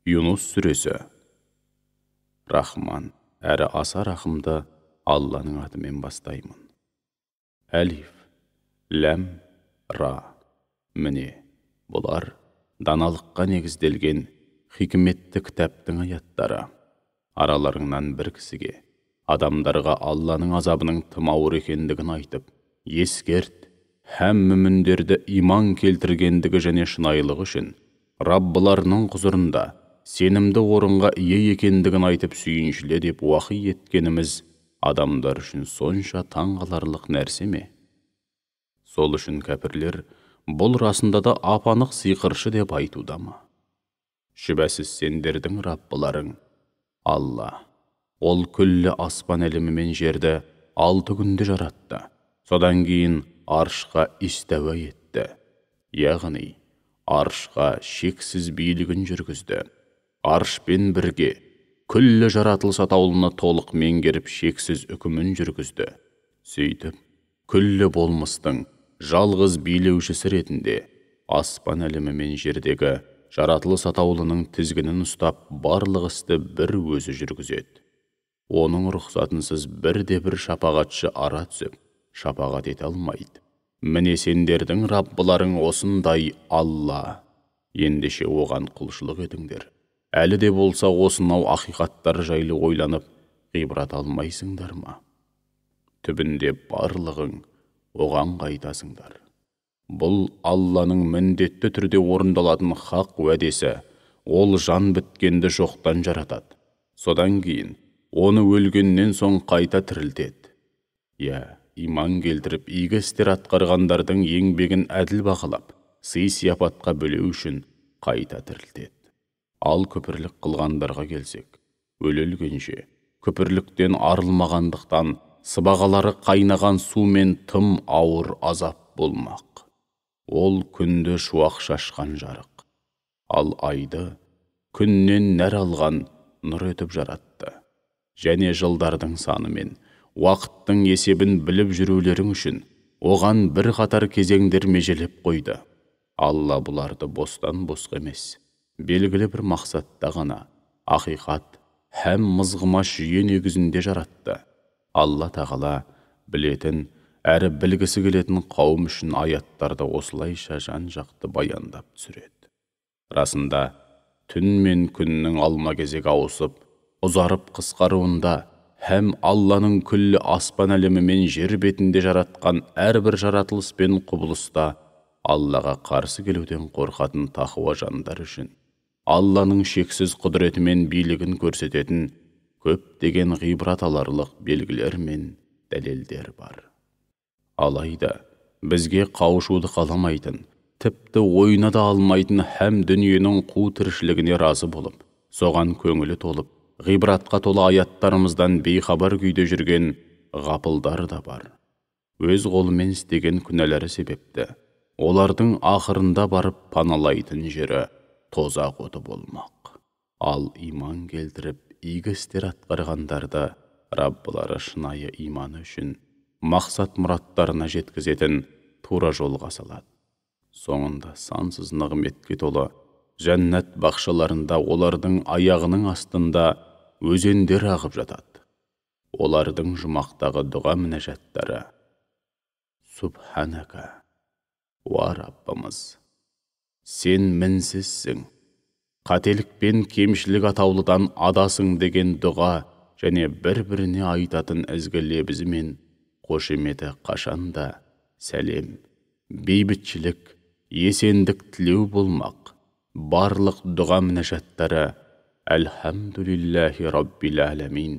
Юнус сүресі. Рахман, әрі аса рахымды Алланың атымен бастаймын. Әлиф, ләм, ра. Міне, бұлар даналыққа негізделген хикметті кітаптың аяттары. Араларыңнан бір кісіге, адамдарға Алланың азабының тым ауыр екендігін айтып, ескерт, һәм мүміндерді иман келтіргендігі және шынайылығы үшін Раббыларының құзырында сенімді орынға ие екендігін айтып сүйіншіле деп уақи еткеніміз адамдар үшін сонша таңғаларлық нәрсе ме? Сол үшін кәпірлер бұл расында да ап-анық сиқыршы деп айтуда ма? Шүбәсіз сендердің Раббыларың Алла. Ол күллі аспан әлемі мен жерді 6 күнде жаратты. Содан кейін аршқа истәуа етті. Яғни аршқа шексіз билігін жүргізді. Аршпен бірге күллі жаратылыс атаулыны толық меңгеріп шексіз үкімін жүргізді. Сөйтіп, күллі болмыстың жалғыз билеушісі ретінде аспан әлемі мен жердегі жаратылыс атаулының тізгінін ұстап, барлық істі бір өзі жүргізеді. Оның рұқсатынсыз бірде-бір шапағатшы ара түсіп, шапағат ете алмайды. Міне сендердің Раббыларың осындай Алла. Ендеше оған құлшылық етіңдер. Әлі де болса осынау ақиқаттар жайлы ойланып, ғибрат алмайсыңдар ма? Түбінде барлығың оған қайтасыңдар. Бұл Алланың міндетті түрде орындалатын хақ уәдесі. Ол жан біткенді жоқтан жаратады. Содан кейін оны өлгеннен соң қайта тірілтеді. Иә, иман келтіріп игі істер атқарғандардың еңбегін әділ бағалап, сый-сияпатқа бөлеу үшін қайта тірілтеді. Ал күпірлік қылғандарға келсек, өле-өлгенше күпірліктен арылмағандықтан сыбағалары қайнаған сумен тым ауыр азап болмақ. Ол күнді шуақ шашқан жарық, ал айды күннен нәр алған нұр етіп жаратты. Және жылдардың санымен уақыттың есебін біліп жүрулерің үшін оған бір қатар кезеңдер межелеп қойды. Алла бұларды бостан босқа емес, белгілі бір мақсатта ғана ақиқат һәм мызғымас жүйе негізінде жаратты. Алла тағала білетін әрі білгісі келетін қауым үшін аяттарды осылайша жан-жақты баяндап түсіреді. Расында, түн мен күннің алма-кезек ауысып, ұзарып қысқаруында һәм Алланың күллі аспан әлемі мен жер бетінде жаратқан әрбір жаратылыс пен құбылыста Аллаға қарсы келуден қорқатын тақуа жандар үшін Алланың шексіз құдіреті мен билігін көрсететін көптеген ғибрат аларлық белгілер мен дәлелдер бар. Алайда бізге қауышуды қаламайтын, тіпті ойына да алмайтын һәм дүниенің қу тіршілігіне разы болып, соған көңілі толып, ғибратқа толы аяттарымыздан бейхабар күйде жүрген ғапылдар да бар. Өз қолымен істеген күнәлері себепті олардың ақырында барып паналайтын жері тозақ оты болмақ. Ал иман келтіріп, игі істер атқарғандарды Раббылары шынайы иманы үшін мақсат мұраттарына жеткізетін тура жолға салады. Соңында сансыз нығметке толы жәннат бақшаларында олардың аяғының астында өзендер ағып жатады. Олардың жұмақтағы дұға мінәжаттары: Субханака, уа Раббымыз, сен мінсізсің, қателік пен кемшілік атаулыдан адасың деген дұға және бір-біріне айтатын ізгі лебізі мен қошеметі қашанда сәлем, бейбітшілік, есендік тілеу болмақ. Барлық дұға мінәжаттары Әлхамдулиллахи Раббил әләмин.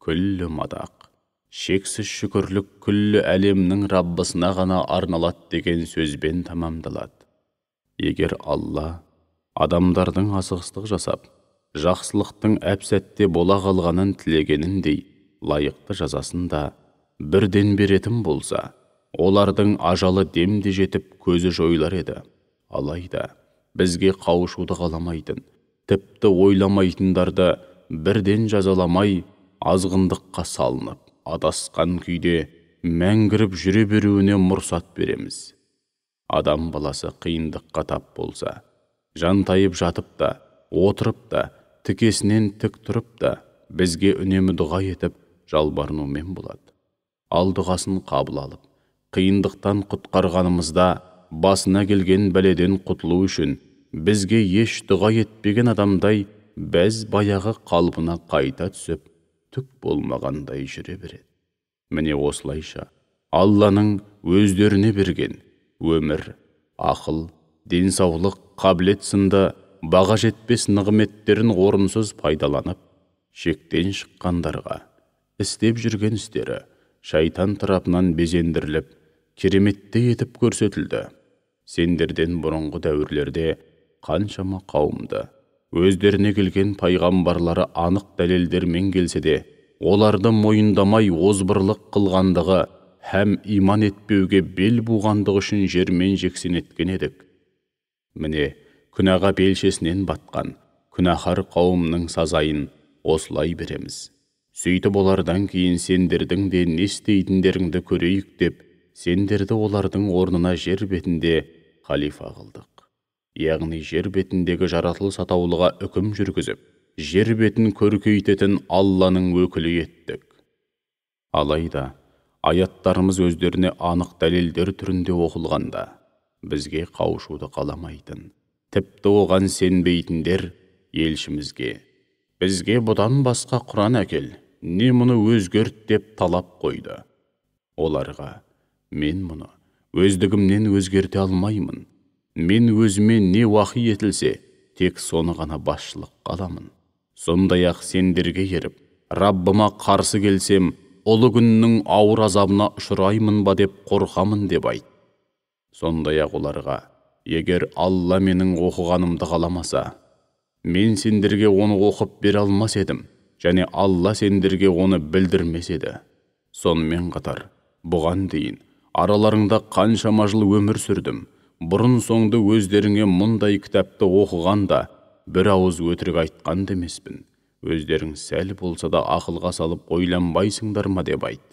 Күллі мадақ, шексіз шүкірлік күллі әлемнің Раббысына ғана арналады деген сөзбен тамамдалады. Егер Алла адамдардың асығыстық жасап, жақсылықтың әп-сәтте бола қалғанын тілегеніндей лайықты жазасын да бірден беретін болса, олардың ажалы демде жетіп көзі жойылар еді. Алайда бізге қауышуды қаламайтын, тіпті ойламайтындарды бірден жазаламай, азғындыққа салынып, адасқан күйде мәңгіріп жүре беруіне мұрсат береміз. Адам баласы қиындыққа тап болса, жантайып жатып та, отырып та, тікесінен тік тұрып та, бізге үнемі дұға етіп, жалбарынумен болады. Ал дұғасын қабыл алып, қиындықтан құтқарғанымызда, басына келген бәледен құтылу үшін бізге еш дұға етпеген адамдай біз баяғы қалпына қайта түсіп, түк болмағандай жүре береді. Міне осылайша Алланың өздеріне берген өмір, ақыл, денсаулық, қабілет сынды баға жетпес нығметтерін орынсыз пайдаланып, шектен шыққандарға істеп жүрген істері шайтан тарапынан безендіріліп, кереметтей етіп көрсетілді. Сендерден бұрынғы дәуірлерде қаншама қауымды өздеріне келген пайғамбарлары анық дәлелдермен келсе де, оларды мойындамай озбырлық қылғандығы һәм иман етпеуге бел буғандығы үшін жермен жексен еткен едік. Міне, күнәға белшесінен батқан күнәһар қауымның сазайын осылай береміз. Сөйтіп олардан кейін сендердің де не істейтіндеріңді көрейік деп, сендерді олардың орнына жер бетінде халифа қылдық. Яғни жер бетіндегі жаратылыс атаулыға үкім жүргізіп, жер бетін көркейтетін Алланың өкілі еттік. Алайда аяттарымыз өздеріне анық дәлелдер түрінде оқылғанда, бізге қауышуды қаламайтын, тіпті оған сенбейтіндер елшімізге, бізге бұдан басқа Құран әкел, не мұны өзгерт деп талап қойды. Оларға, мен мұны өздігімнен өзгерте алмаймын. Мен өзіме не уахи етілсе, тек соны ғана басшылыққа аламын. Сондай-ақ сендерге еріп, Раббыма қарсы келсем, ұлы күннің ауыр азабына ұшыраймын ба деп қорқамын деп айт. Сондай-ақ оларға, егер Алла менің оқығанымды қаламаса, мен сендерге оны оқып бере алмас едім, және Алла сендерге оны білдірмес еді. Сонымен қатар, бұған дейін араларыңда қаншама жыл өмір сүрдім, бұрын соңды өздеріңе мұндай кітапты оқыған да, бір ауыз өтірік айтқан да емеспін. Өздерің сәл болса да ақылға салып ойланбайсыңдар ма деп айт.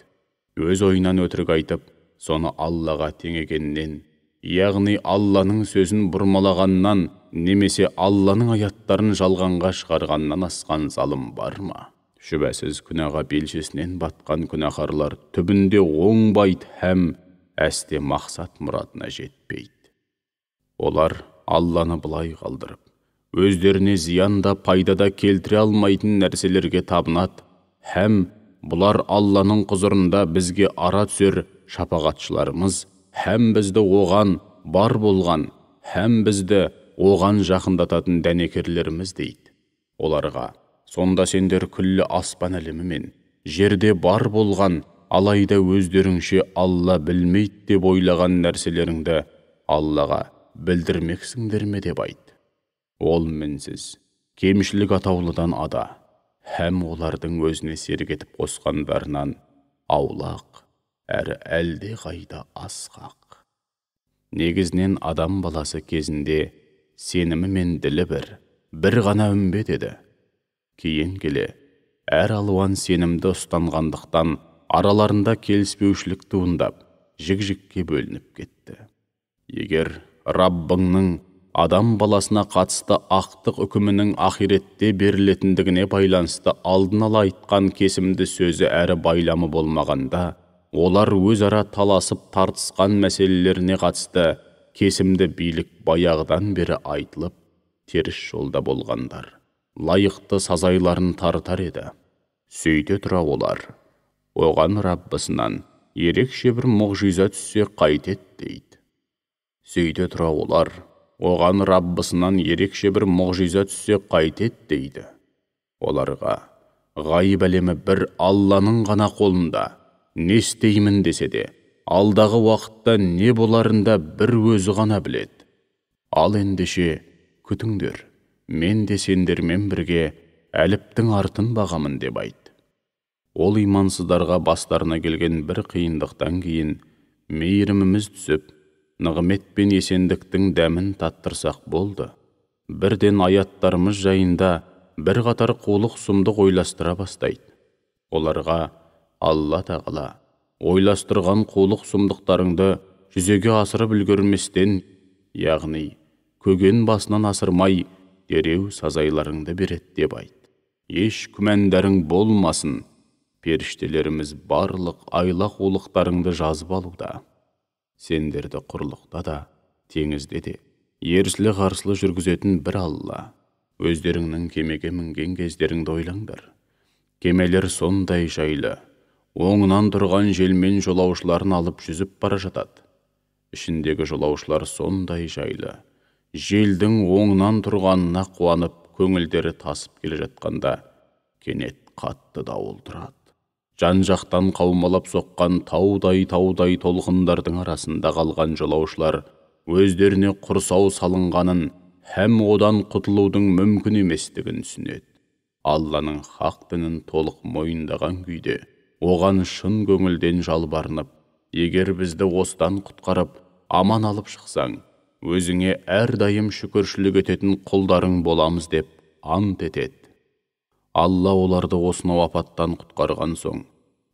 Өз ойынан өтірік айтып, соны Аллаға теңегеннен, яғни Алланың сөзін бұрмалағаннан, немесе Алланың аяттарын жалғанға шығарғаннан асқан залым бар ма? Шүбәсіз күнәға белшесінен батқан күнәһарлар түбінде оңбайды һәм әсте мақсат мұратына жетпейді. Олар Алланы былай қалдырып, өздеріне зиян да пайда да келтіре алмайтын нәрселерге табынады, һәм бұлар Алланың құзырында бізге ара түсер шапағатшыларымыз, һәм бізді оған бар болған, һәм бізді оған жақындататын дәнекерлеріміз дейді. Оларға, сонда сендер күллі аспан әлемі мен жерде бар болған, алайда өздеріңше Алла білмейді деп ойлаған нәрселеріңді Аллаға білдірмексіңдер ме деп айт. Ол мінсіз, кемшілік атаулыдан ада, һәм олардың өзіне серік етіп қосқандарынан аулақ, әрі әлде қайда асқақ. Негізінен адам баласы кезінде сенімі мен ділі бір ғана үмбет еді. Кейін келе, әр алуан сенімді ұстанғандықтан араларында келіспеушілік туындап, жік-жікке бөлініп кетті. Егер Раббыңның адам баласына қатысты ақтық үкімінің ақиретте берілетіндігіне байланысты алдын ала айтқан кесімді сөзі әрі байламы болмағанда, олар өзара таласып тартысқан мәселелеріне қатысты кесімді билік баяғыдан бері айтылып, теріс жолда болғандар лайықты сазайларын тартар еді. Сөйте тұра олар, оған Раббысынан ерекше бір мұғжиза түссе қайтет дейді. Сөйте тұра олар, оған Раббысынан ерекше бір мұғжиза түссе қайтет дейді. Оларға, ғайып әлемі бір Алланың ғана қолында, не істеймін десе де, алдағы уақытта не боларын да бір өзі ғана біледі. Ал ендеше күтіңдер, мен де сендермен бірге әліптің артын бағамын деп айт. Ол имансыздарға бастарына келген бір қиындықтан кейін мейіріміміз түсіп, нығмет пен есендіктің дәмін таттырсақ болды. Бірден аяттарымыз жайында бір қатар қулық сұмдық ойластыра бастайды. Оларға Алла тағала ойластырған қулық сұмдықтарыңды жүзеге асырып үлгерместен, яғни көген басынан асырмай, дереу сазайларыңды береді деп айт. Еш күмәндарың болмасын, періштелеріміз барлық айла-қулықтарыңды жазып алуда. Сендерді құрлықта да, теңізде де, ерсілі-қарсылы жүргізетін бір Алла. Өздеріңнің кемеге мінген кездеріңді ойлаңдар. Кемелер сондай жайлы, оңынан тұрған желмен жолаушыларын алып жүзіп бара жатады. Ішіндегі жолаушылар сондай жайлы, желдің оңынан тұрғанына қуанып, көңілдері тасып келе жатқанда, кенет қатты дауыл тұрады. Жан-жақтан қаумалап соққан таудай-таудай толқындардың арасында қалған жолаушылар өздеріне құрсау салынғанын һәм одан құтылудың мүмкін еместігін түсінеді. Алланың хақ дінін толық мойындаған күйде, оған шын көңілден жалбарынып, егер бізді осыдан құтқарып, аман алып шықсаң, өзіңе әрдайым шүкіршілік ететін құлдарың боламыз деп ант етеді. Алла оларды осынау апаттан құтқарған соң,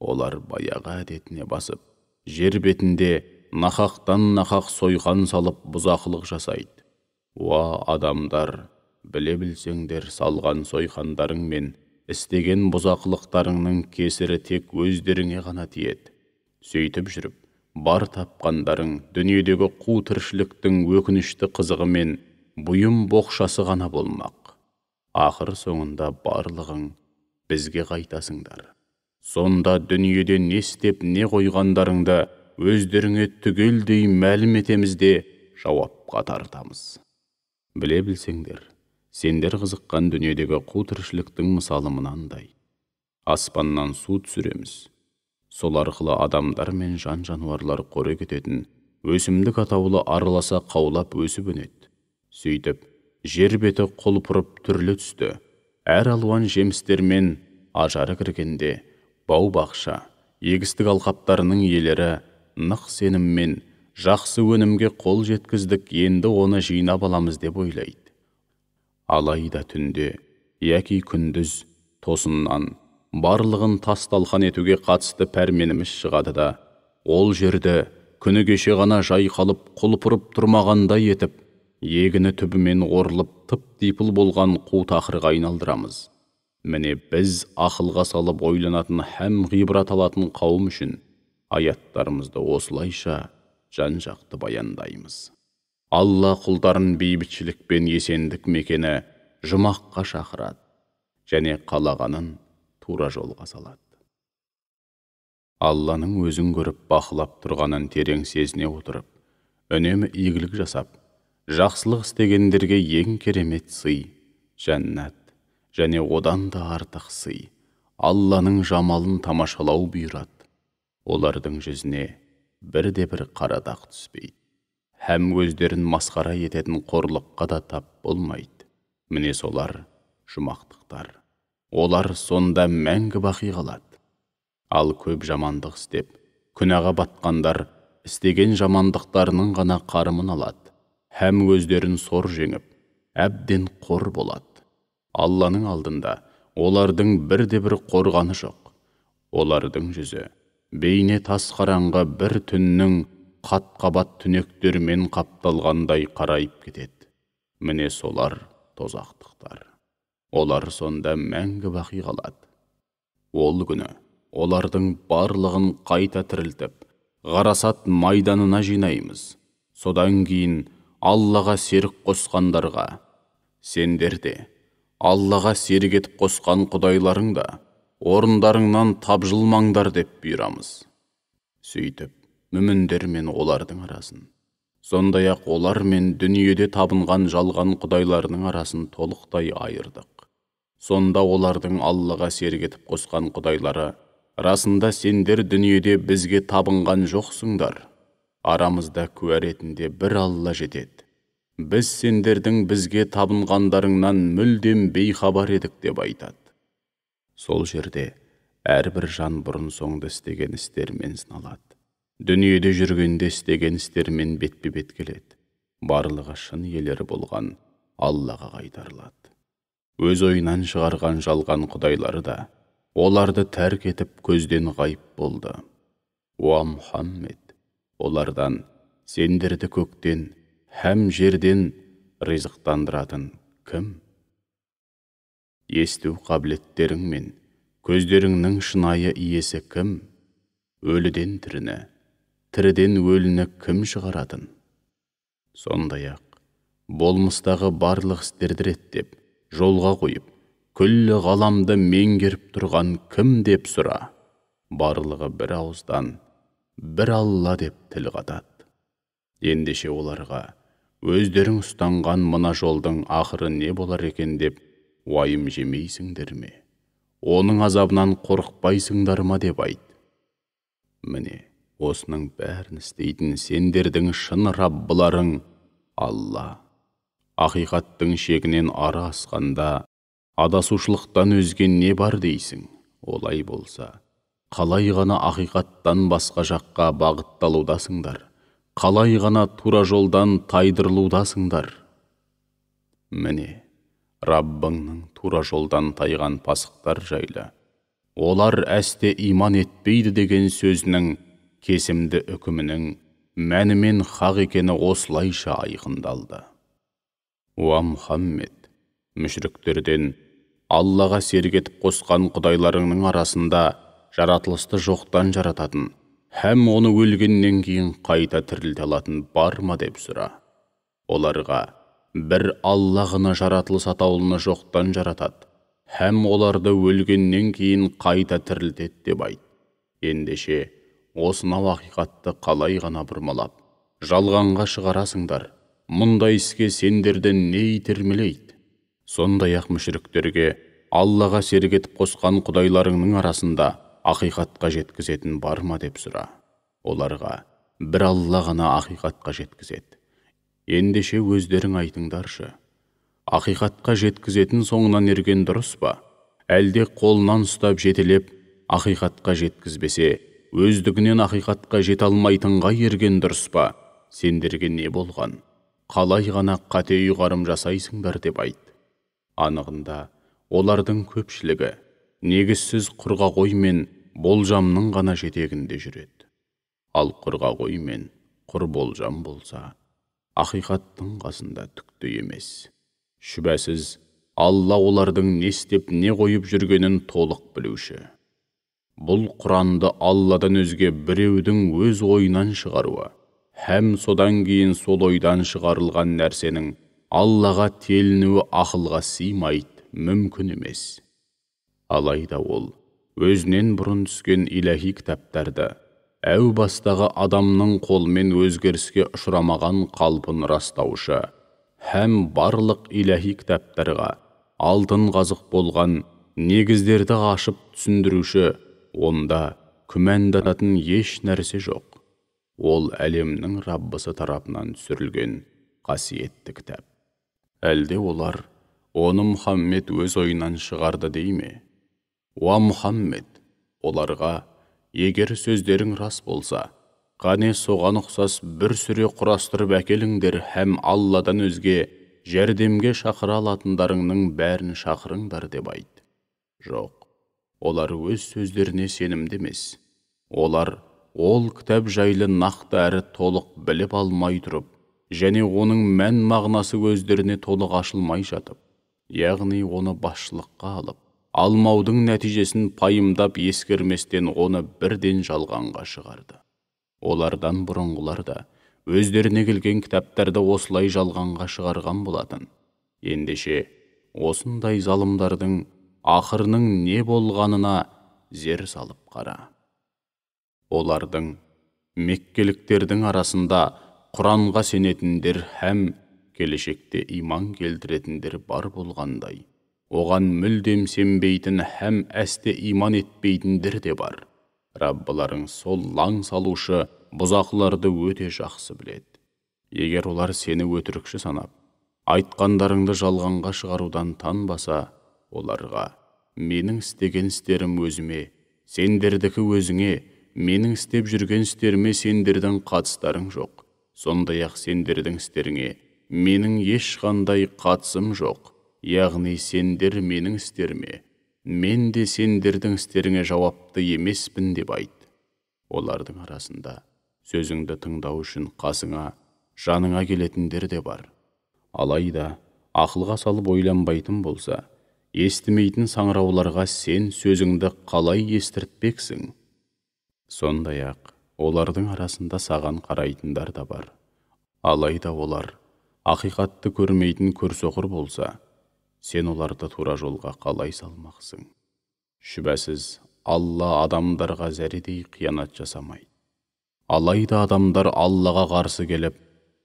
олар баяғы әдетіне басып, жер бетінде нақақтан нақақ сойқан салып бұзақылық жасайды. Уа адамдар, біле білсеңдер салған сойқандарың мен істеген бұзақылықтарыңның кесірі тек өздеріңе ғана тиеді. Сөйтіп жүріп, бар тапқандарың дүниедегі қу тіршіліктің өкінішті қызығы мен бұйым боқшасы ғана болмақ. Ақыр соңында барлығың бізге қайтасыңдар. Сонда дүниеде не істеп не қойғандарыңды өздеріңе түгелдей мәлім етеміз де жауапқа тартамыз. Біле білсеңдер, сендер қызыққан дүниедегі қу тіршіліктің мысалы мынандай. Аспаннан су түсіреміз. Сол арқылы адамдар мен жан-жануарлар қорек ететін өсімдік атаулы араласа қаулап өсіп өнеді. Сөйтіп, жер беті құлпырып түрлі түсті, әр алуан жемістермен ажары кіргенде, бау-бақша, егістік алқаптарының иелері нық сеніммен жақсы өнімге қол жеткіздік, енді оны жинап аламыз деп ойлайды. Алайда түнде, яки күндіз тосыннан барлығын тас-талқан етуге қатысты пәрменіміз шығады да, ол жерді күні кеше ғана жайқалып құлпырып тұрмағандай етіп, егіні түбімен орылып тып-типыл болған қу тақырға айналдырамыз. Міне біз ақылға салып ойланатын һәм ғибрат алатын қауым үшін аяттарымызды осылайша жан-жақты баяндаймыз. Алла құлдарын бейбітшілік пен есендік мекені жұмаққа шақырады және қалағанын тура жолға салады. Алланың өзін көріп бақылап тұрғанын терең сезіне отырып, үнемі игілік жасап, жақсылық істегендерге ең керемет сый, жәннат және одан да артық сый, Алланың жамалын тамашалау бұйырады. Олардың жүзіне бірде-бір қара дақ түспейді. Һәм өздерін масқара ететін қорлыққа да тап болмайды. Міне солар жұмақтықтар. Олар сонда мәңгі бақи қалады. Ал көп жамандық істеп, күнәға батқандар істеген жамандықтарының ғана қарымын алады. Һәм өздерін сор жеңіп, әбден қор болады. Алланың алдында олардың бірде-бір қорғаны жоқ. Олардың жүзі бейне тас қараңғы бір түннің қат-қабат түнектермен қапталғандай қарайып кетеді. Міне солар тозақтықтар. Олар сонда мәңгі бақи қалады. Ол күні олардың барлығын қайта тірілтіп, ғарасат майданына жинаймыз. Содан кейін Аллаға серік қосқандарға, сендер де, Аллаға серік етіп қосқан құдайларың да, орындарыңнан тапжылмаңдар деп бұйырамыз. Сөйтіп, мүміндер мен олардың арасын, сондай-ақ олар мен дүниеде табынған жалған құдайларының арасын толықтай айырдық. Сонда олардың Аллаға серік етіп қосқан құдайлары, расында сендер дүниеде бізге табынған жоқсыңдар. Арамызда куә ретінде бір Алла жетеді. Біз сендердің бізге табынғандарыңнан мүлдем бейхабар едік деп айтады. Сол жерде әрбір жан бұрын соңды істеген істермен сыналады. Дүниеде жүргенде істеген істермен бетпе-бет келеді. Барлығы шын иелері болған Аллаға қайтарылады. Өз ойынан шығарған жалған құдайлары да оларды тәрк етіп көзден ғайып болды. Уа Мұхаммед, олардан сендерді көктен һәм жерден ризықтандыратын кім? Есту қабілеттерің мен көздеріңнің шынайы иесі кім? Өліден тіріні, тіріден өліні кім шығаратын? Сондай-ақ, болмыстағы барлық істерді реттеп, жолға қойып, күллі ғаламды меңгеріп тұрған кім деп сұра. Барлығы бір ауыздан, бір Алла деп тіл қатады. Ендеше оларға өздерің ұстанған мына жолдың ақыры не болар екен деп уайым жемейсіңдер ме? Оның азабынан қорықпайсыңдар ма деп айт. Міне, осының бәрін істейтін сендердің шын Раббыларың Алла. Ақиқаттың шегінен ары асқанда адасушылықтан өзге не бар дейсің? Олай болса, қалай ғана ақиқаттан басқа жаққа бағытталудасыңдар? Қалай ғана тура жолдан тайдырылудасыңдар? Міне, Раббыңның тура жолдан тайған пасықтар жайлы. Олар әсте иман етпейді деген сөзінің кесімді үкімінің мәнімен хақ екені осылайша айқындалды. Уа Мұхаммед, мүшріктерден Аллаға серік етіп қосқан құдайларыңның арасында жаратылысты жоқтан жарататын, һәм оны өлгеннен кейін қайта тірілте алатын бар ма деп сұра. Оларға бір Алла ғана жаратылыс атаулыны жоқтан жаратады, һәм оларды өлгеннен кейін қайта тірілтеді деп айт. Ендеше, осынау ақиқатты қалай ғана бұрмалап, жалғанға шығарасыңдар? Мұндай іске сендерді не итермелейді? Сондай-ақ мүшріктерге Аллаға серік етіп қосқан құдайларыңның арасында ақиқатқа жеткізетін бар ма деп сұра. Оларға бір Алла ғана ақиқатқа жеткізеді. Ендеше өздерің айтыңдаршы. Ақиқатқа жеткізетін соңынан ерген дұрыс па? Әлде қолынан ұстап жетелеп, ақиқатқа жеткізбесе, өздігінен ақиқатқа жете алмайтынға ерген дұрыс па? Сендерге не болған? Қалай ғана қате ұйғарым жасайсыңдар деп айт. Анығында, олардың көпшілігі негізсіз құрғақ ой мен болжамның ғана жетегінде жүреді. Ал құрғақ ой мен құр болжам болса, ақиқаттың қасында түкті емес. Шүбәсіз, Алла олардың не істеп не қойып жүргенін толық білуші. Бұл Құранды Алладан өзге біреудің өз ойынан шығаруы, һәм содан кейін сол ойдан шығарылған нәрсенің Аллаға телінуі ақылға сыймайды, мүмкін емес. Алайда ол өзінен бұрын түскен иләһи кітаптарды әу бастағы адамның қолымен өзгеріске ұшырамаған қалпын растаушы, һәм барлық иләһи кітаптарға алтын қазық болған негіздерді ашып түсіндіруші, онда күмәнданатын еш нәрсе жоқ. Ол әлемнің Раббысы тарапынан түсірілген қасиетті кітап. Әлде олар оны Мұхаммед өз ойынан шығарды дей ме? Уа Мұхаммед, оларға егер сөздерің рас болса, қане соған ұқсас бір сүре құрастырып әкеліңдер һәм Алладан өзге жәрдемге шақыра алатындарыңның бәрін шақырыңдар деп айт. Жоқ, олар өз сөздеріне сенімді емес. Олар ол кітап жайлы нақты әрі толық біліп алмай тұрып, және оның мән мағынасы өздеріне толық ашылмай жатып, яғни оны басшылыққа алып, алмаудың нәтижесін пайымдап ескерместен оны бірден жалғанға шығарды. Олардан бұрынғылар да өздеріне келген кітаптарды осылай жалғанға шығарған болатын. Ендеше, осындай залымдардың ақырының не болғанына зер салып қара. Олардың, меккеліктердің арасында Құранға сенетіндер һәм келешекте иман келтіретіндер бар болғандай, оған мүлдем сенбейтін һәм әсте иман етпейтіндер де бар. Раббыларың сол лаң салушы бұзақыларды өте жақсы біледі. Егер олар сені өтірікші санап, айтқандарыңды жалғанға шығарудан танбаса, оларға менің істеген істерім өзіме, сендердікі өзіңе, менің істеп жүрген істеріме сендердің қатыстарың жоқ. Сондай-ақ сендердің істеріңе менің ешқандай қатысым жоқ. Яғни сендер менің істеріме, мен де сендердің істеріңе жауапты емеспін деп айт. Олардың арасында сөзіңді тыңдау үшін қасыңа, жаныңа келетіндер де бар. Алайда ақылға салып ойланбайтын болса, Естімейтін саңырауларға сен сөзіңді қалай естіртпексің? Сондай-ақ, олардың арасында саған қарайтындар да бар. Алайда олар ақиқатты көрмейтін көрсоқыр болса, сен оларды тура жолға қалай салмақсың? Шүбәсіз, Алла адамдарға зәредей қиянат жасамайды. Алайда адамдар Аллаға қарсы келіп,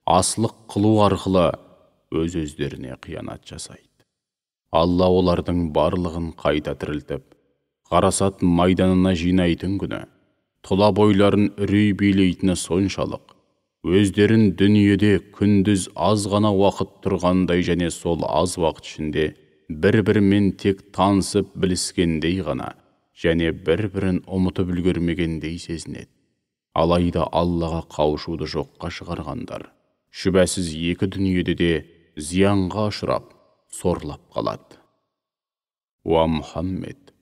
асылық қылу арқылы өз-өздеріне қиянат жасайды. Алла олардың барлығын қайта тірілтіп, ғарасат майданына жинайтын күні, тұла бойларын үрей билейтіні соншалық, өздерін дүниеде күндіз аз ғана уақыт тұрғандай және сол аз уақыт ішінде бір-бірімен тек танысып біліскендей ғана және бір-бірін ұмытып үлгермегендей сезінеді. Алайда Аллаға қауышуды жоққа шығарғандар, шүбәсіз екі дүниеде де зиянға ұшырап, сорлап қалады. Уа Мұхаммед,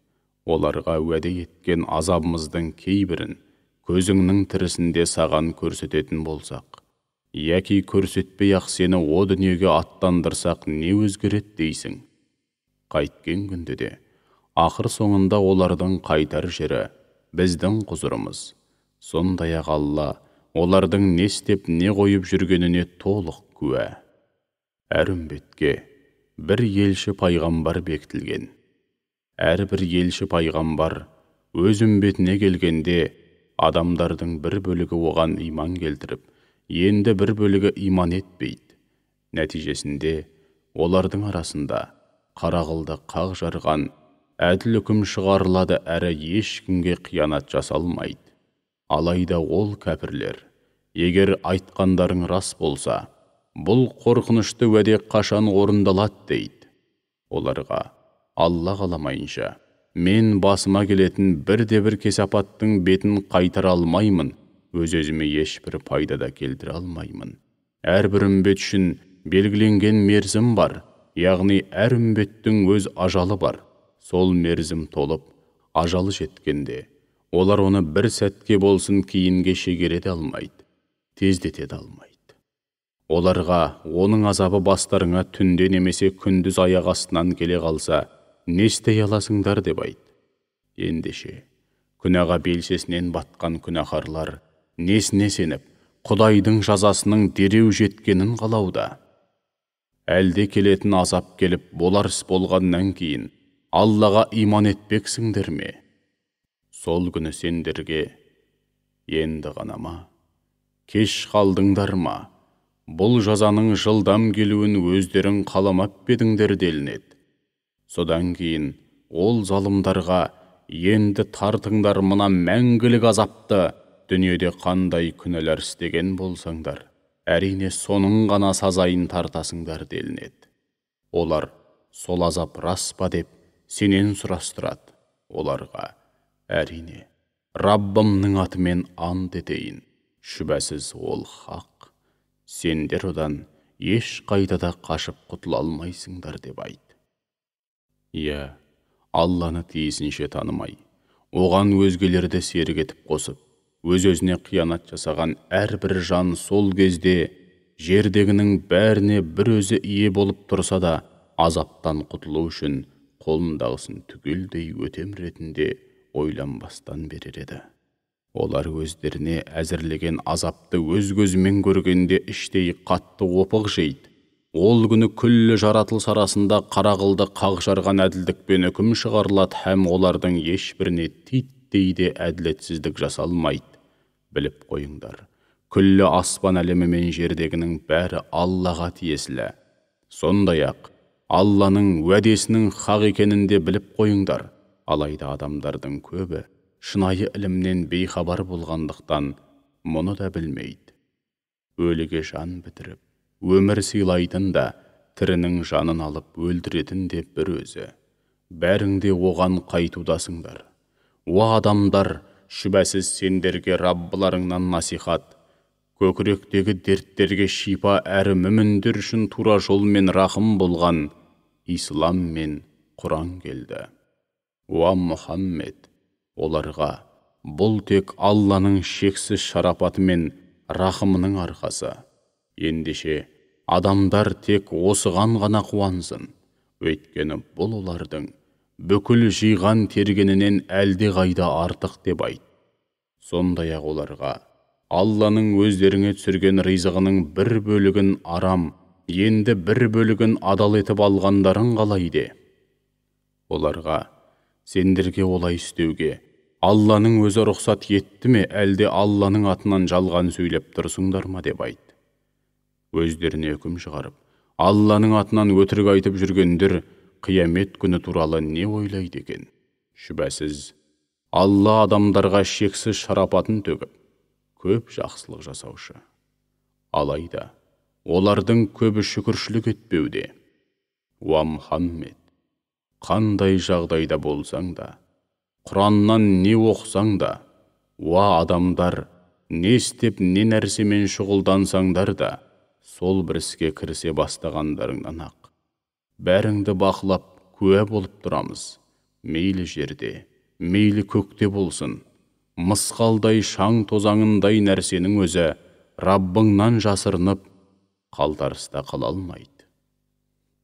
оларға уәде еткен азабымыздың кейбірін көзіңнің тірісінде саған көрсететін болсақ, яки көрсетпей-ақ сені о дүниеге аттандырсақ не өзгереді дейсің? Қайткен күнде де, ақыр соңында олардың қайтар жері біздің құзырымыз. Сондай-ақ Алла олардың не істеп не қойып жүргеніне толық куә. Әр үмбетке бір елші пайғамбар бекітілген. Әрбір елші пайғамбар өз үмбетіне келгенде адамдардың бір бөлігі оған иман келтіріп, енді бір бөлігі иман етпейді. Нәтижесінде олардың арасында қара қылды қақ жарған әділ үкім шығарылады әрі ешкімге қиянат жасалмайды. Алайда ол кәпірлер, егер айтқандарың рас болса, бұл қорқынышты уәде қашан орындалады дейді. Оларға Алла қаламайынша, мен басыма келетін бірде-бір кесапаттың бетін қайтара алмаймын, өз-өзіме ешбір пайда да келтіре алмаймын. Әрбір үмбет үшін белгіленген мерзім бар, яғни әр үмбеттің өз ажалы бар. Сол мерзім толып, ажалы жеткенде, олар оны бір сәтке болсын кейінге шегере де алмайды, тездете де алмайды. Оларға оның азабы бастарыңа түнде немесе күндіз аяқ астынан келе қалса, не істей аласыңдар деп айт. Ендеше, күнәға белшесінен батқан күнәһарлар несіне сеніп, Құдайдың жазасының дереу жеткенін қалауда. Әлде келетін азап келіп, болар іс болғаннан кейін, Аллаға иман етпексіңдер ме? Сол күні сендерге, енді ғана ма, кеш қалдыңдар ма, бұл жазаның жылдам келуін өздерің қаламап па едіңдер делінеді. Содан кейін ол залымдарға, енді тартыңдар мына мәңгілік азапты, дүниеде қандай күнәлар істеген болсаңдар, әрине соның ғана сазайын тартасыңдар делінеді. Олар сол азап рас па деп сенен сұрастырады. Оларға, әрине, Раббымның атымен ант етейін, шүбәсіз ол хақ. Сендер одан еш қайда да қашып құтыла алмайсыңдар деп айт. Иә, Алланы тиісінше танымай, оған өзгелерді серік етіп қосып, өз-өзіне қиянат жасаған әрбір жан сол кезде жердегінің бәріне бір өзі ие болып тұрса да, азаптан құтылу үшін қолындағысын түгелдей өтем ретінде ойланбастан берер еді. Олар өздеріне әзірлеген азапты өз көзімен көргенде іштей қатты опық жейді. Ол күні күллі жаратылыс арасында қара қылды қақ жарған әділдікпен үкім шығарылады һәм олардың ешбіріне титтей де әділетсіздік жасалмайды. Біліп қойыңдар, күллі аспан әлемі мен жердегінің бәрі Аллаға тиесілі. Сондай-ақ, Алланың уәдесінің хақ екенін де біліп қойыңдар. Алайда адамдардың көбі шынайы ілімнен бейхабар болғандықтан мұны да білмейді. Өліге жан бітіріп, өмір сыйлайтын да, тірінің жанын алып өлтіретін де бір өзі. Бәрің де оған қайтудасыңдар. Уа адамдар, шүбәсіз сендерге Раббыларыңнан насихат, көкіректегі дерттерге шипа әрі мүміндер үшін тура жол мен рахым болған Ислам мен Құран келді. Уа Мұхаммед, оларға бұл тек Алланың шексіз шарапаты мен рахымының арқасы. Ендеше, адамдар тек осыған ғана қуансын. Өйткені бұл олардың бүкіл жиған тергенінен әлде қайда артық деп айт. Сондай-ақ оларға Алланың өздеріңе түсірген ризығының бір бөлігін арам, енді бір бөлігін адал етіп алғандарың қалай де. Оларға сендерге олай істеуге Алланың өзі рұқсат етті ме, әлде Алланың атынан жалған сөйлеп тұрсыңдар ма деп айт. Өздеріне үкім шығарып, Алланың атынан өтірік айтып жүргендер қиямет күні туралы не ойлайды екен? Шүбәсіз, Алла адамдарға шексіз шарапатын төгіп, көп жақсылық жасаушы. Алайда, олардың көбі шүкіршілік етпеуде. Уа Мұхаммед, қандай жағдайда болсаң да, Құраннан не оқысаң да, уа адамдар, не істеп не нәрсемен шұғылдансаңдар да, сол бір іске кірісе бастағандарыңнан ақ бәріңді бақылап куә болып тұрамыз. Мейлі жерде, мейлі көкте болсын, мысқалдай шаң тозаңындай нәрсенің өзі Раббыңнан жасырынып, қалтарыста қала алмайды.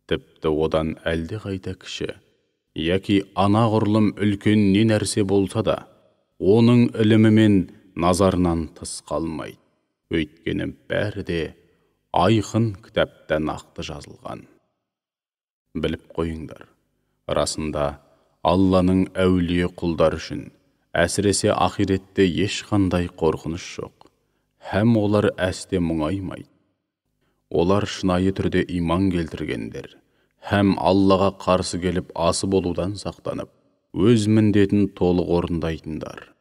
Тіпті одан әлде қайда кіші, яки анағұрлым үлкен не нәрсе болса да, оның ілімі мен назарынан тыс қалмайды. Өйткені бәрі де айқын кітапта нақты жазылған. Біліп қойыңдар, расында Алланың әулие құлдары үшін, әсіресе ақиретте ешқандай қорқыныш жоқ, һәм олар әсте мұңаймайды. Олар шынайы түрде иман келтіргендер, һәм Аллаға қарсы келіп асы болудан сақтанып, өз міндетін толық орындайтындар.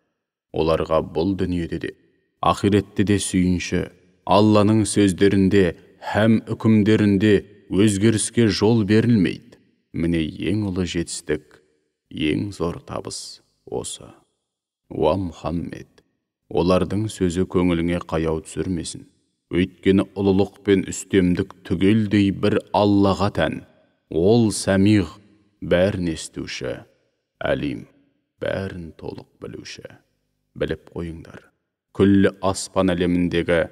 Оларға бұл дүниеде де, ақиретте де сүйінші, Алланың сөздерінде һәм үкімдерінде өзгеріске жол берілмейді. Міне ең ұлы жетістік, ең зор табыс осы. Уа Мұхаммед, олардың сөзі көңіліңе қаяу түсірмесін. Өйткені ұлылық пен үстемдік түгелдей бір Аллаға тән. Ол сәмиғ, бәрін естуші, әлим, бәрін толық білуші. Біліп қойыңдар, күллі аспан әлеміндегі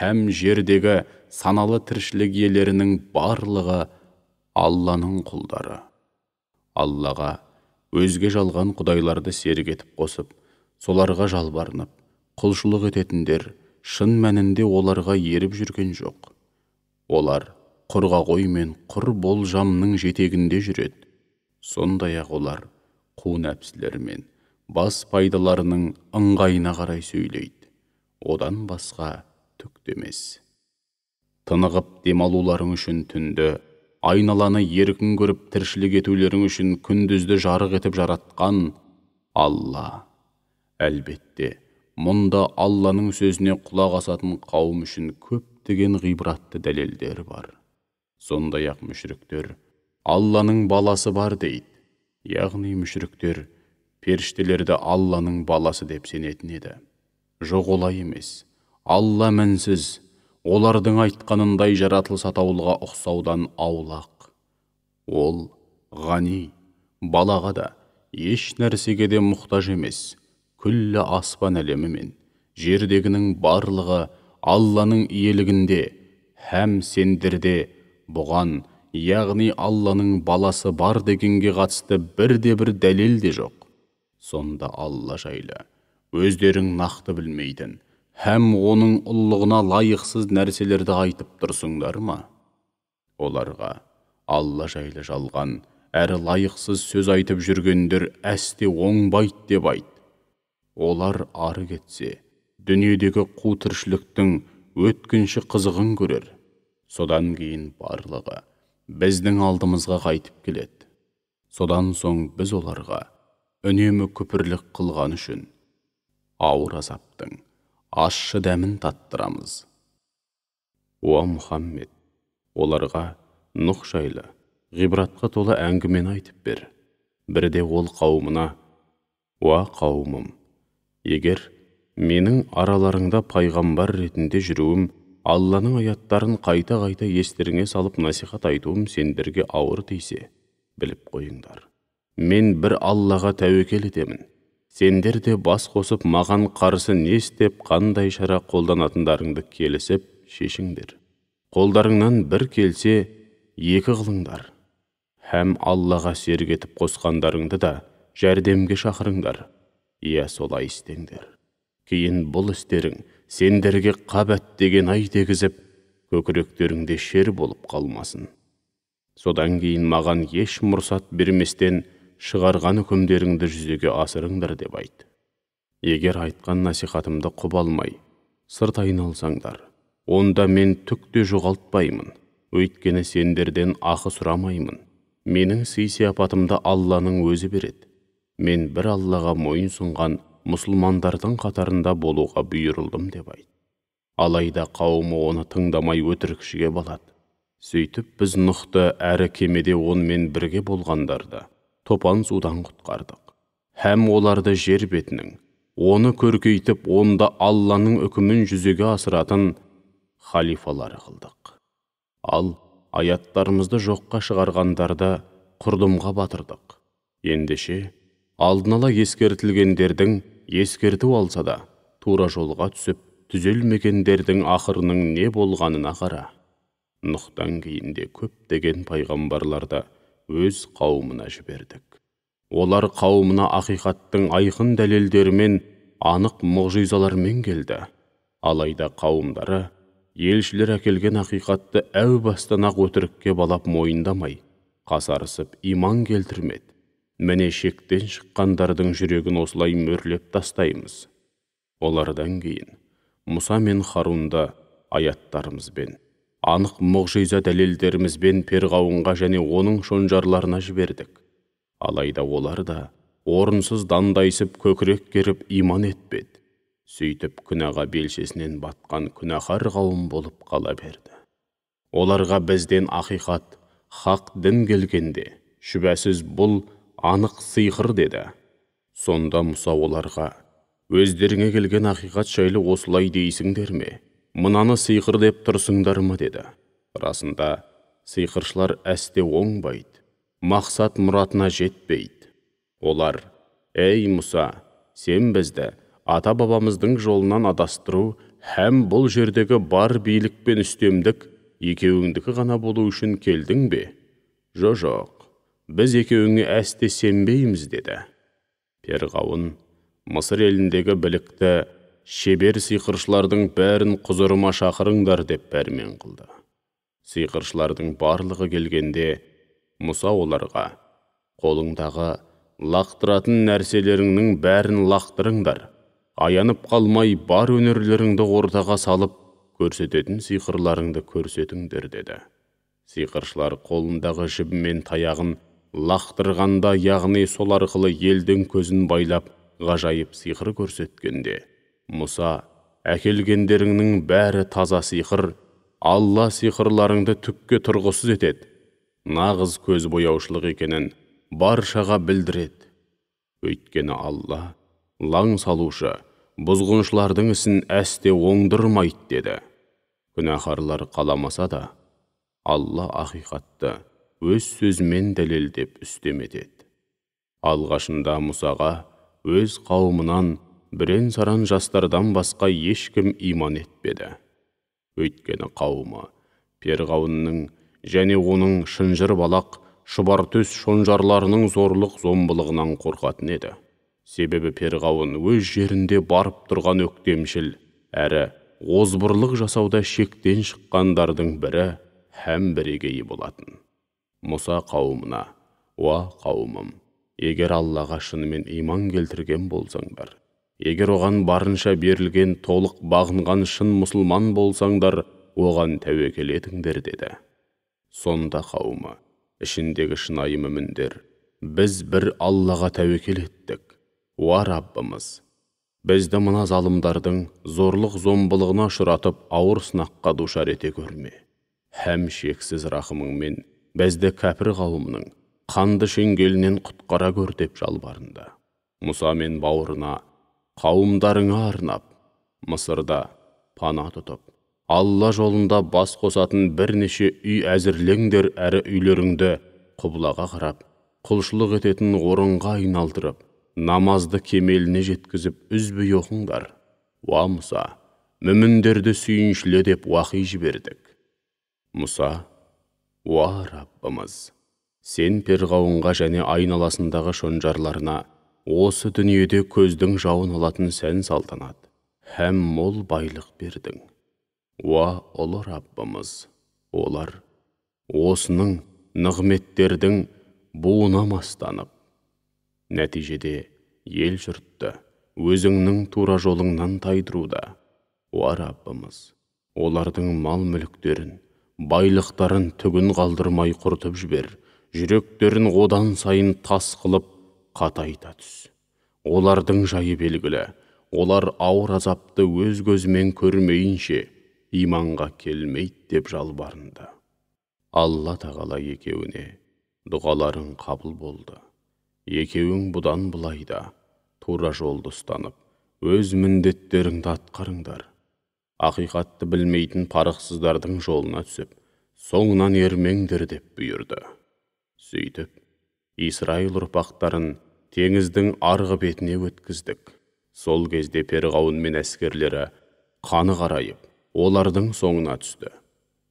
һәм жердегі саналы тіршілік иелерінің барлығы Алланың құлдары. Аллаға өзге жалған құдайларды серік етіп қосып, соларға жалбарынып, құлшылық ететіндер шын мәнінде оларға еріп жүрген жоқ. Олар құрғақ ой мен құр болжамның жетегінде жүреді. Сондай-ақ олар қу нәпсілері мен бас пайдаларының ыңғайына қарай сөйлейді. Одан басқа түк те емес. Тынығып демалуларың үшін түнді, айналаны еркін көріп тіршілік етулерің үшін күндізді жарық етіп жаратқан Алла. Әлбетте, мұнда Алланың сөзіне құлақ асатын қауым үшін көптеген ғибратты дәлелдер бар. Сондай-ақ мүшриктер Алланың баласы бар дейді. Яғни мүшриктер періштелерді Алланың баласы деп сенетін еді. Жоқ, олай емес. Алла мінсіз, олардың айтқанындай жаратылыс атаулыға ұқсаудан аулақ. Ол ғани, балаға да, еш нәрсеге де мұқтаж емес. Күллі аспан әлемі мен жердегінің барлығы Алланың иелігінде, һәм сендерде бұған, яғни Алланың баласы бар дегенге қатысты бірде-бір дәлел де жоқ. Сонда Алла жайлы өздерің нақты білмейтін, һәм оның ұлылығына лайықсыз нәрселерді айтып тұрсыңдар ма? Оларға Алла жайлы жалған, әрі лайықсыз сөз айтып жүргендер әсте оңбайды деп айт. Олар ары кетсе, дүниедегі қу тіршіліктің өткінші қызығын көрер. Содан кейін барлығы біздің алдымызға қайтып келеді. Содан соң біз оларға үнемі күпірлік қылған үшін ауыр азаптың ащы дәмін таттырамыз. Уа Мұхаммед, оларға Нұх жайлы ғибратқа толы әңгімені айтып бер. Бірде ол қауымына: «Уа қауымым, егер менің араларыңда пайғамбар ретінде жүруім, Алланың аяттарын қайта-қайта естеріңе салып насихат айтуым сендерге ауыр тисе, біліп қойыңдар. Мен бір Аллаға тәуекел етемін. Сендер де бас қосып маған қарсы не істеп, қандай шара қолданатындарыңды келісіп шешіңдер. Қолдарыңнан бір келсе, екі қылыңдар. Һәм Аллаға серік етіп қосқандарыңды да жәрдемге шақырыңдар. Иә, солай істеңдер. Кейін бұл істерің сендерге қабат деген ай дегізіп, көкіректеріңде шер болып қалмасын. Содан кейін маған еш мұрсат берместен шығарған үкімдеріңді жүзеге асырыңдар деп айт. Егер айтқан насихатымды құп алмай, сырт айналсаңдар, онда мен түк те жоғалтпаймын, өйткені сендерден ақы сұрамаймын. Менің сый-сияпатымды Алланың өзі береді. Мен бір Аллаға мойын сұнған мұсылмандардың қатарында болуға бұйырылдым деп айт. Алайда қауымы оны тыңдамай өтірікшіге балады. Сөйтіп біз Нұхты әрі кемеде онымен бірге болғандарды топан судан құтқардық. Һәм оларды жер бетінің, оны көркейтіп, онда Алланың үкімін жүзеге асыратын халифалары қылдық. Ал аяттарымызды жоққа шығарғандарды құрдымға батырдық. Ендеше, алдын ала ескертілгендердің ескерту алса да, тура жолға түсіп, түзелмегендердің ақырының не болғанына қара. Нұхтан кейін де көптеген пайғамбарларды өз қауымына жібердік. Олар қауымына ақиқаттың айқын дәлелдерімен, анық мұғжизалармен келді. Алайда қауымдары елшілер әкелген ақиқатты әу бастан-ақ өтірікке балап мойындамай, қасарысып иман келтірмеді. Міне шектен шыққандардың жүрегін осылай мөрлеп тастаймыз. Олардан кейін Мұса мен Харунды аяттарымызбен, анық мұғжиза дәлелдерімізбен Перғауынға және оның шонжарларына жібердік. Алайда олар да орынсыз дандайсып көкірек керіп иман етпеді. Сөйтіп күнәға белшесінен батқан күнәһар қауым болып қала берді. Оларға бізден ақиқат, хақ дін келгенде, шүбәсіз бұл анық сиқыр деді. Сонда Мұса оларға: өздеріңе келген ақиқат жайлы осылай дейсіңдер ме? Мынаны сиқыр деп тұрсыңдар ма деді. Расында сиқыршылар әсте оңбайды, мақсат мұратына жетпейді. Олар: «Ей Мұса, сен бізді ата-бабамыздың жолынан адастыру һәм бұл жердегі бар билік пен үстемдік екеуіңдікі ғана болу үшін келдің бе? Жоқ, біз екеуіңе әсте сенбейміз» деді. Перғауын: Мысыр еліндегі білікті шебер сиқыршылардың бәрін құзырыма шақырыңдар деп пәрмен қылды. Сиқыршылардың барлығы келгенде Мұса оларға: қолыңдағы лақтыратын нәрселеріңнің бәрін лақтырыңдар, аянып қалмай бар өнерлеріңді ортаға салып, көрсететін сиқырларыңды көрсетіңдер деді. Сиқыршылар қолындағы жібі мен таяғын лақтырғанда, яғни сол арқылы елдің көзін байлап, ғажайып сиқыр көрсеткенде, Мұса: әкелгендеріңнің бәрі таза сиқыр, Алла сиқырларыңды түкке тұрғысыз етеді, нағыз көз бояушылық екенін баршаға білдіреді. Өйткені Алла лаң салушы, бұзғыншылардың ісін әсте оңдырмайды деді. Күнәһарлар қаламаса да, Алла ақиқатты өз сөзімен дәлелдеп үстем етеді. Алғашында Мұсаға өз қауымынан бірен-саран жастардан басқа ешкім иман етпеді. Өйткені қауымы Перғауынның және оның шынжыр балақ, шұбартөс шонжарларының зорлық зомбылығынан қорқатын еді. Себебі Перғауын өз жерінде барып тұрған өктемшіл, әрі озбырлық жасауда шектен шыққандардың бірі һәм бірегейі болатын. Мұса қауымына: «Уа қауымым, егер Аллаға шынымен иман келтірген болсаңдар, егер оған барынша берілген толық бағынған шын мұсылман болсаңдар, оған тәуекел етіңдер» деді. Сонда қауымы, ішіндегі шынайы мүміндер: «Біз бір Аллаға тәуекел еттік. Уа Раббымыз, бізді мына залымдардың зорлық зомбылығына ұшыратып, ауыр сынаққа душар ете көрме. Һәм шексіз рахымыңмен бізді кәпір қауымының қанды шеңгелінен құтқара көр» деп жалбарынды. Мұса мен бауырына: қауымдарыңа арнап, Мысырда пана тұтып, Алла жолында бас қосатын бірнеше үй әзірлеңдер, әрі үйлеріңді құблаға қарап, құлшылық ететін орынға айналдырып, намазды кемеліне жеткізіп үзбей оқыңдар. Уа Мұса, мүміндерді сүйіншіле деп уақи жібердік. Мұса: «Уа Раббымыз, Сен Перғауынға және айналасындағы шонжарларына осы дүниеде көздің жауын алатын сән салтанат һәм мол байлық бердің. Уа ұлы Раббымыз, олар осының нығметтердің буына мастанып, нәтижеде ел жұртты өзіңнің тура жолыңнан тайдыруда. Уа Раббымыз, олардың мал-мүліктерін, байлықтарын түгін қалдырмай құртып жібер, жүректерін одан сайын тас қылып қатайта түс. Олардың жайы белгілі, олар ауыр азапты өз көзімен көрмейінше иманға келмейді деп жалбарынды. Алла тағала екеуіне дұғаларың қабыл болды. Екеуің бұдан былай да тура жолды ұстанып, өз міндеттеріңді атқарыңдар. Ақиқатты білмейтін парықсыздардың жолына түсіп, соңынан ермеңдер деп бұйырды. Сөйтіп, Исраил ұрпақтарын теңіздің арғы бетіне өткіздік. Сол кезде Перғауын мен әскерлері қаны қарайып, олардың соңына түсті.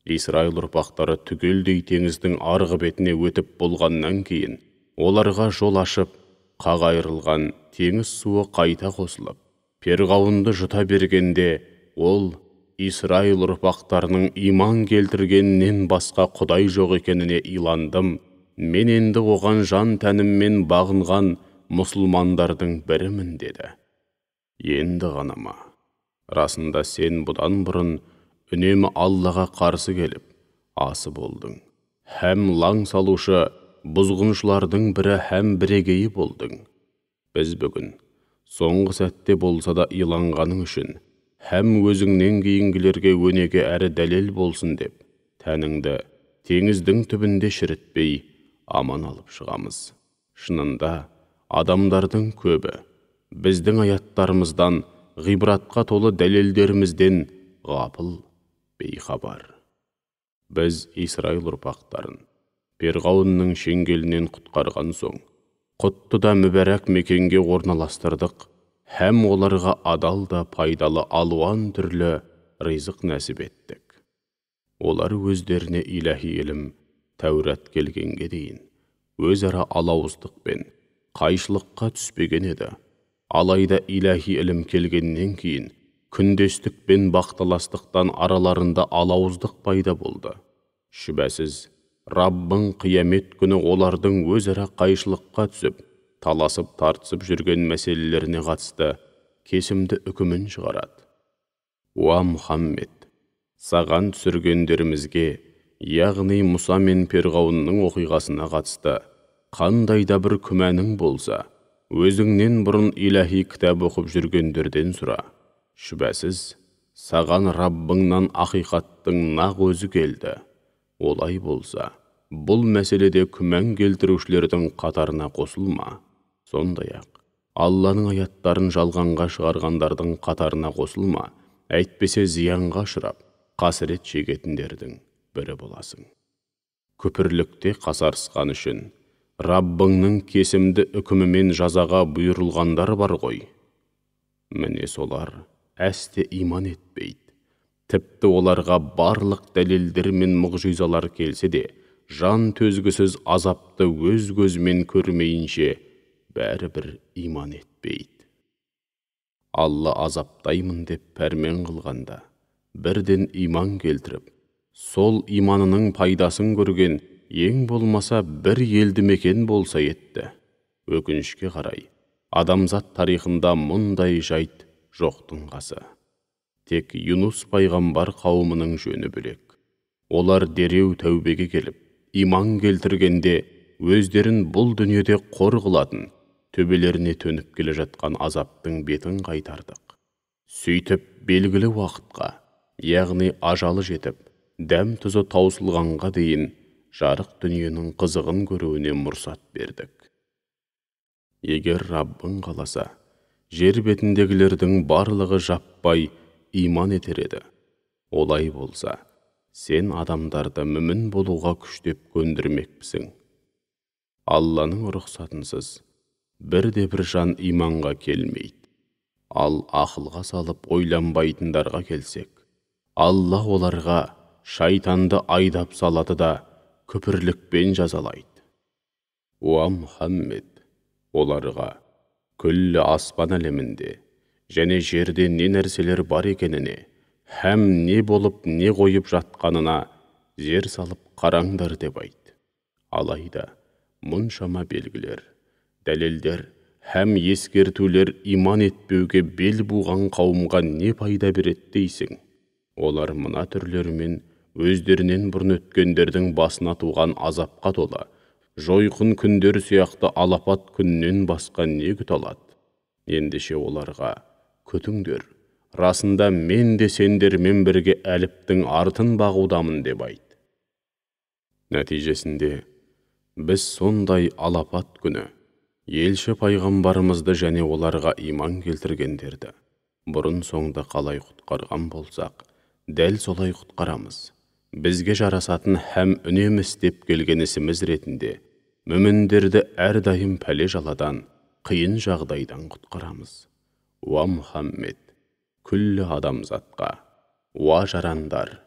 Исраил ұрпақтары түгелдей теңіздің арғы бетіне өтіп болғаннан кейін, оларға жол ашып, қақ айырылған теңіз суы қайта қосылып, Перғауынды жұта бергенде, ол Исраил ұрпақтарының иман келтіргенінен басқа Құдай жоқ екеніне иландым, мен енді оған жан тәніммен бағынған мұсылмандардың бірімін деді. Енді ғана ма? Расында сен бұдан бұрын үнемі Аллаға қарсы келіп, асы болдың. Һәм лаң салушы бұзғыншылардың бірі һәм бірегейі болдың. Біз бүгін соңғы сәтте болса да иланғаның үшін, һәм өзіңнен кейінгілерге өнеге әрі дәлел болсын деп, тәніңді теңіздің түбінде шірітпей аман алып шығамыз. Шынында, адамдардың көбі біздің аяттарымыздан, ғибратқа толы дәлелдерімізден ғапыл, бейхабар. Біз Исраил ұрпақтарын Перғауынның шеңгелінен құтқарған соң, құтты да мүбәрәк мекенге орналастырдық, һәм оларға адал да пайдалы алуан түрлі ризық нәсіп еттік. Олар өздеріне иләһи ілім Тәурат келгенге дейін өзара алауыздықпен қайшылыққа түспеген еді. Алайда иләһи ілім келгеннен кейін күндестік пен бақталастықтан араларында алауыздық пайда болды. Шүбәсіз, Раббың қиямет күні олардың өзара қайшылыққа түсіп, таласып тартысып жүрген мәселелеріне қатысты кесімді үкімін шығарады. Уа Мұхаммед, саған түсіргендерімізге, яғни Мұса мен Перғауынның оқиғасына қатысты қандай да бір күмәнің болса, өзіңнен бұрын иләһи кітап оқып жүргендерден сұра. Шүбәсіз, саған Раббыңнан ақиқаттың нақ өзі келді. Олай болса, бұл мәселеде күмән келтірушілердің қатарына қосылма. Сондай-ақ, Алланың аяттарын жалғанға шығарғандардың қатарына қосылма, әйтпесе зиянға ұшырап, қасірет шегетіндердің бірі боласың. Күпірлікте қасарысқан үшін Раббыңның кесімді үкімімен жазаға бұйырылғандар бар ғой. Міне солар әсте иман етпейді. Тіпті оларға барлық дәлелдер мен мұғжизалар келсе де, жан төзгісіз азапты өз көзімен көрмейінше бәрібір иман етпейді. Алла азаптаймын деп пәрмен қылғанда, бірден иман келтіріп, сол иманының пайдасын көрген ең болмаса бір елді мекен болса етті. Өкінішке қарай, адамзат тарихында мұндай жайт жоқтың қасы. Тек Юнус пайғамбар қауымының жөні бөлек. Олар дереу тәубеге келіп, иман келтіргенде өздерін бұл дүниеде қор қылатын, төбелеріне төніп келе жатқан азаптың бетін қайтардық. Сөйтіп белгілі уақытқа, яғни ажалы жетіп, дәм тұзы таусылғанға дейін жарық дүниенің қызығын көруіне мұрсат бердік. Егер Раббың қаласа, жер бетіндегілердің барлығы жаппай иман етер еді. Олай болса, сен адамдарды мүмін болуға күштеп көндірмекпісің. Алланың рұқсатынсыз бірде бір жан иманға келмейді. Ал ақылға салып ойланбайтындарға келсек, Алла оларға шайтанды айдап салады да күпірлікпен жазалайды. Уа Мұхаммед, оларға күллі аспан әлемінде және жерде не нәрселер бар екеніне һәм не болып не қойып жатқанына зер салып қараңдар деп айт. Алайда мұншама белгілер, дәлелдер һәм ескертулер иман етпеуге бел буған қауымға не пайда береді дейсің? Олар мына түрлерімен өздерінен бұрын өткендердің басына туған азапқа тола жойқын күндер сияқты алапат күннен басқа не күте алады? Ендеше оларға: күтіңдер, расында мен де сендермен бірге әліптің артын бағудамын деп айт. Нәтижесінде біз сондай алапат күні елші пайғамбарымызды және оларға иман келтіргендерді бұрын соңды қалай құтқарған болсақ, дәл солай құтқарамыз. Бізге жарасатын һәм үнемі істеп келген ісіміз ретінде мүміндерді әрдайым пәле-жаладан, қиын жағдайдан құтқарамыз. Уа Мұхаммед, күллі адамзатқа: уа жарандар,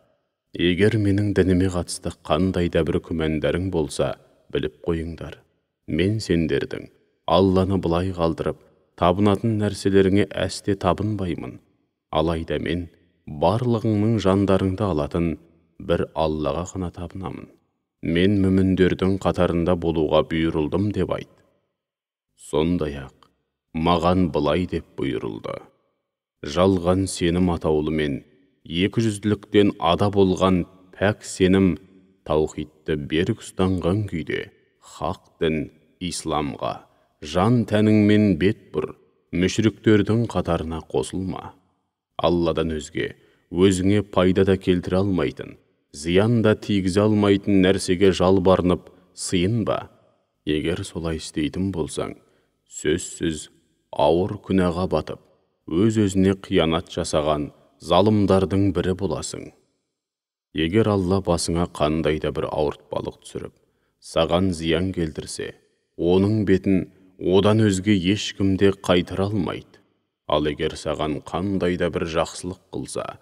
егер менің дініме қатысты қандай да бір күмәндарың болса, біліп қойыңдар. Мен сендердің Алланы былай қалдырып, табынатын нәрселеріңе әсте табынбаймын. Алайда мен барлығыңның жандарыңды алатын бір Аллаға ғана табынамын. Мен мүміндердің қатарында болуға бұйырылдым деп айт. Сондай-ақ маған былай деп бұйырылды: жалған сенім атаулымен екіжүзділіктен ада болған пәк сенім таухидті берік ұстанған күйде хақ дін исламға жан тәніңмен бет бұр, мүшриктердің қатарына қосылма. Алладан өзге өзіңе пайда да келтіре алмайтын, зиян да тигізе алмайтын нәрсеге жалбарынып сыйынба. Егер солай істейтін болсаң, сөзсіз ауыр күнәға батып, өз-өзіне қиянат жасаған залымдардың бірі боласың. Егер Алла басыңа қандай да бір ауыртпалық түсіріп, саған зиян келтірсе, оның бетін одан өзге ешкім де қайтара алмайды. Ал егер саған қандай да бір жақсылық қылса,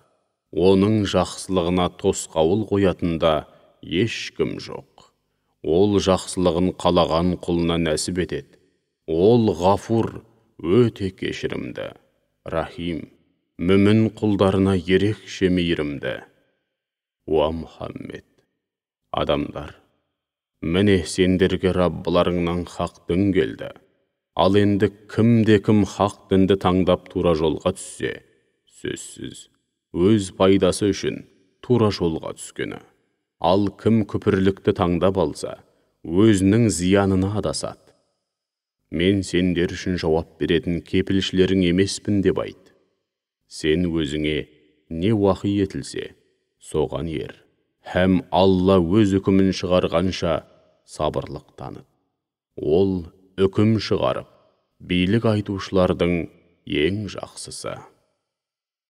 оның жақсылығына тосқауыл қоятын да ешкім жоқ. Ол жақсылығын қалаған құлына нәсіп етеді. Ол ғафур, өте кешірімді, рахим, мүмін құлдарына ерекше мейірімді. Уа Мұхаммед, адамдар, міне сендерге Раббыларыңнан хақ дін келді. Ал енді кімде-кім хақ дінді таңдап тура жолға түссе, сөзсіз өз пайдасы үшін тура жолға түскені. Ал кім күпірлікті таңдап алса, өзінің зиянына адасады. Мен сендер үшін жауап беретін кепілшілерің емеспін деп айт. Сен өзіңе не уахи етілсе, соған ер. Һәм Алла өз үкімін шығарғанша сабырлық таныт. Ол үкім шығарып, билік айтушылардың ең жақсысы.